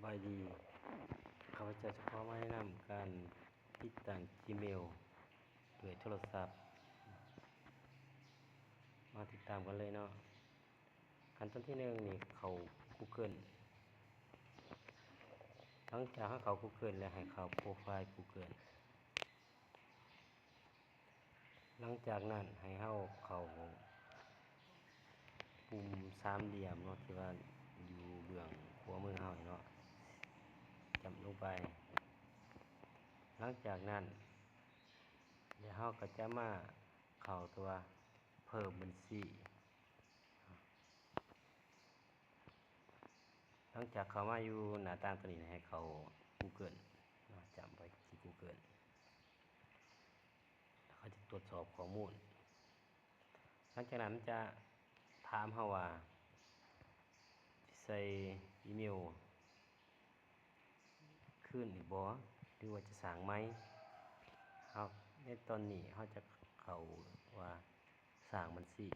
ບາຍດີ, ຂ້າພະເຈົ້າຈະຂໍມາແນະນຳການຕິດຕັ້ງ Gmail ດ້ວຍໂທລະສັບ. ມາຕິດຕາມກັນເລີຍເນາະ. ຂັ້ນຕອນທີໜຶ່ງນີ້ ເຂົ້າ Google. ຫຼັງຈາກເຮົາເຂົ້າ Google ແລ້ວ ໃຫ້ເຂົ້າໂປຣໄຟລ໌ Google. ຫຼັງຈາກນັ້ນໃຫ້ເຮົາເຂົ້າປຸ່ມສາມຫຼ່ຽມເນາະ ທີ່ວ່າຢູ່ເບື້ອງຂວາມືເຮົານີ້ເນາະ ຈ້ຳລົງໄປ. ຫຼັງຈາກນັ້ນ ແລ້ວເຮົາກໍຈະມາເຂົ້າຕົວເພີ່ມບັນຊີ. ຫຼັງຈາກເຂົ້າມາຢູ່ໜ້າຕ່າງຕົວນີ້ ໃຫ້ເຂົ້າ Google ເນາະ ຈ້ຳໄປທີ່ Google. ເຂົາຈະຕວດສອບຂໍ້ມູນ. ຫຼັງຈາກນັ້ນມັນຈະຖາມເຮົາວ່າ ຊິໃສ່ອີເມວຄືນອີກບໍ່ ຫຼືວ່າຈະສ້າງໃໝ່. ເຮົາ ໃນຕອນນີ້ເຮົາຈະເຂົ້າວ່າ ສ້າງບັນຊີ.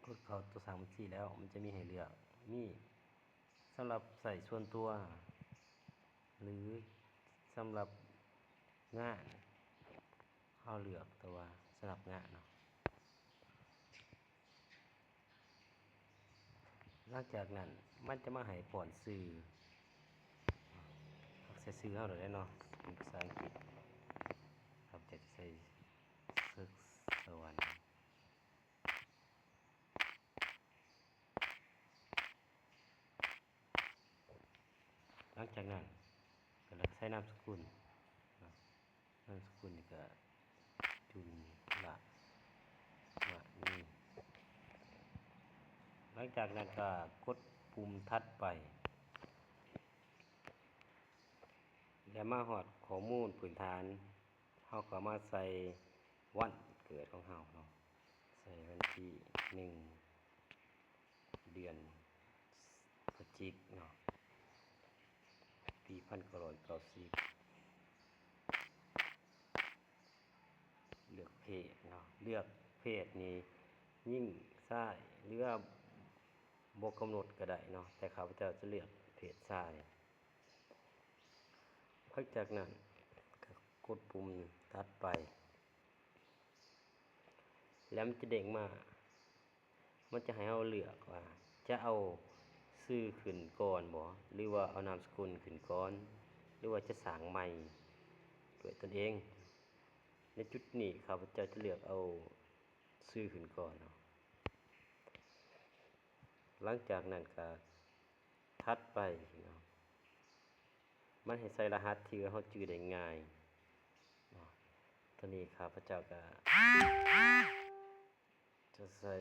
ກົດເຂົ້າຕົວສ້າງບັນຊີແລ້ວ ມັນຈະມີໃຫ້ເລືອກ ມີສຳລັບໃຊ້ສ່ວນຕົວ ຫຼືສຳລັບງານ. ເຮົາເລືອກແຕ່ວ່າສຳລັບງານເນາະ. ຫຼັງຈາກນັ້ນມັນຈະມາໃຫ້ປ້ອນຊື່ ເຮົາໃສ່ຊື່ເຮົາໂລດເນາະ ເປັນພາສາອັງກິດ. ເຮົາຈະໃສ່ ເສິກສະຫວັນ. ຫຼັງຈາກນັ້ນກໍໃສ່ນາມສະກຸນເນາະ, ນາມສະກຸນນີ້ກໍຈຸນລະມະນີ. ຫຼັງຈາກນັ້ນກໍກົດປຸ່ມຖັດໄປ ແລ້ວມາຮອດຂໍ້ມູນພື້ນຖານ. ເຮົາກໍມາໃສ່ວັນເກີດຂອງເຮົາເນາະ, ໃສ່ວັນທີໜຶ່ງ ເດືອນພະຈິກເນາະ ປີພັນເກົ້າຮ້ອຍເກົ້າສິບ. ເລືອກເພດເນາະ, ເລືອກເພດນີ້ຍິງຊາຍ ຫຼືວ່າບໍ່ກຳນົດກໍໄດ້ເນາະ, ແຕ່ຂ້າພະເຈົ້າຈະເລືອກເພດຊາຍ. ຫຼັງຈາກນັ້ນກໍກົດປຸ່ມຖັດໄປ ແລ້ວມັນຈະເດ້ງມາ, ມັນຈະໃຫ້ເຮົາເລືອກວ່າຈະເອົາຊື່ຂຶ້ນກ່ອນບໍ່ ຫຼືວ່າເອົານາມສະກຸນຂຶ້ນກ່ອນ ຫຼືວ່າຈະສ້າງໃໝ່ດ້ວຍຕົນເອງ. ໃນຈຸດນີ້ຂ້າພະເຈົ້າຈະເລືອກເອົາຊື່ຂຶ້ນກ່ອນເນາະ. ຫຼັງຈາກນັ້ນກໍຖັດໄປເນາະ, ມັນໃຫ້ໃສ່ລະຫັດທີ່ເຮົາຈື່ໄດ້ງ່າຍເນາະ. ຕອນນີ້ຂ້າພະເຈົ້າກໍຈະໃສ່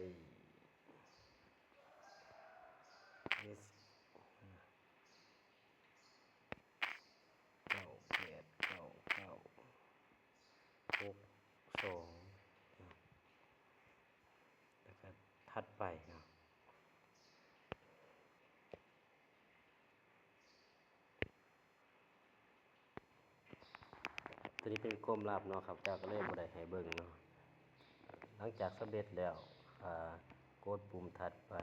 ເອັສ ເກົ້າແປດເກົ້າເກົ້າ ຫົກສອງເນາະ ແລ້ວກໍຖັດໄປເນາະ. ຕົວນີ້ເປັນຄວາມລັບເນາະ, ຂ້າພະເຈົ້າກໍເລີຍບໍ່ໄດ້ໃຫ້ເບິ່ງເນາະ. ຫຼັງຈາກສຳເລັດແລ້ວ ກໍກົດປຸ່ມຖັດໄປ.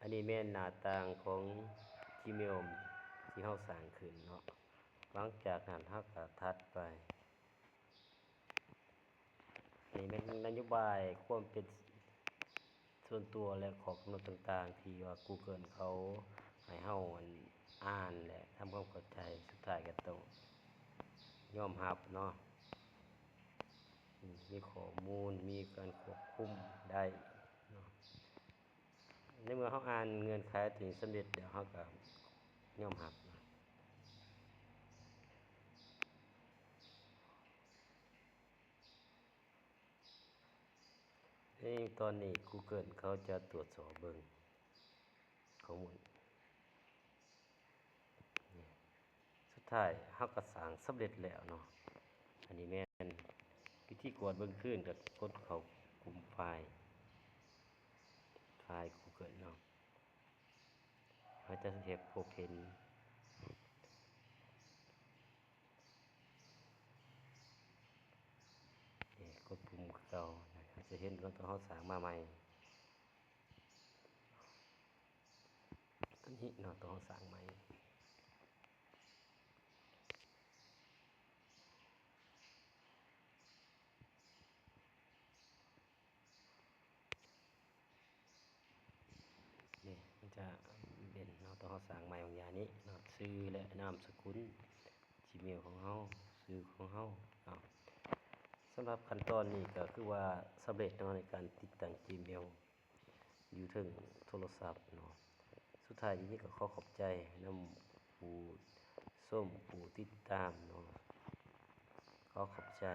ອັນນີ້ແມ່ນໜ້າຕ່າງຂອງ Gmail ທີ່ເຮົາສ້າງຂຶ້ນເນາະ. ຫຼັງຈາກນັ້ນເຮົາກໍຖັດໄປ. ນີ້ແມ່ນນະໂຍບາຍຄວາມເປັນສ່ວນຕົວ ແລະ ຂໍ້ກຳນົດຕ່າງໆ ທີ່ວ່າ Google ເຂົາໃຫ້ເຮົາ ອັນ ອ່ານ ແລະ ທຳຄວາມເຂົ້າໃຈ. ສຸດທ້າຍກໍຕ້ອງຍອມຮັບເນາະ, ມີຂໍ້ມູນ ມີການຄວບຄຸມໄດ້ເນາະ. ໃນເມື່ອເຮົາອ່ານເງື່ອນໄຂຕົວນີ້ສຳເລັດແລ້ວ ເຮົາກໍຍອມຮັບ. ໃນຕອນນີ້ Google ເຂົາຈະຕວດສອບເບິ່ງຂໍ້ມູນ. ສຸດທ້າຍເຮົາກໍສ້າງສຳເລັດແລ້ວເນາະ. ອັນນີ້ແມ່ນວິທີກວດເບິ່ງຄືນ, ກໍກົດເຂົ້າກຸ່ມໄຟລ໌ ໄຟລ໌ Google ເນາະ, ເຮົາຈະເຮັດພົບເຫັນ. ນີ້ ກົດປຸ່ມຄືເກົ່າ, ເຮົາຈະເຫັນວ່າຕົວເຮົາສ້າງມາໃໝ່. ນີ້ເນາະ ໂຕເຮົາສ້າງໃໝ່. ນີ້ມັນຈະເປັນເນາະ ໂຕເຮົາສ້າງໃໝ່ຂອງຢານີ້ເນາະ ຊື່ ແລະ ນາມສະກຸນ Gmail ຂອງເຮົາ ຊື່ຂອງເຮົາເນາະ. ສຳລັບຂັ້ນຕອນນີ້ກໍຄືວ່າສຳເລັດເນາະ ໃນການຕິດຕັ້ງ Gmail ຢູ່ເທິງໂທລະສັບເນາະ. ສຸດທ້າຍນີ້ກໍຂໍຂອບໃຈນຳຜູ້ຊົມ ຜູ້ຕິດຕາມເນາະ. ຂໍຂອບໃຈ.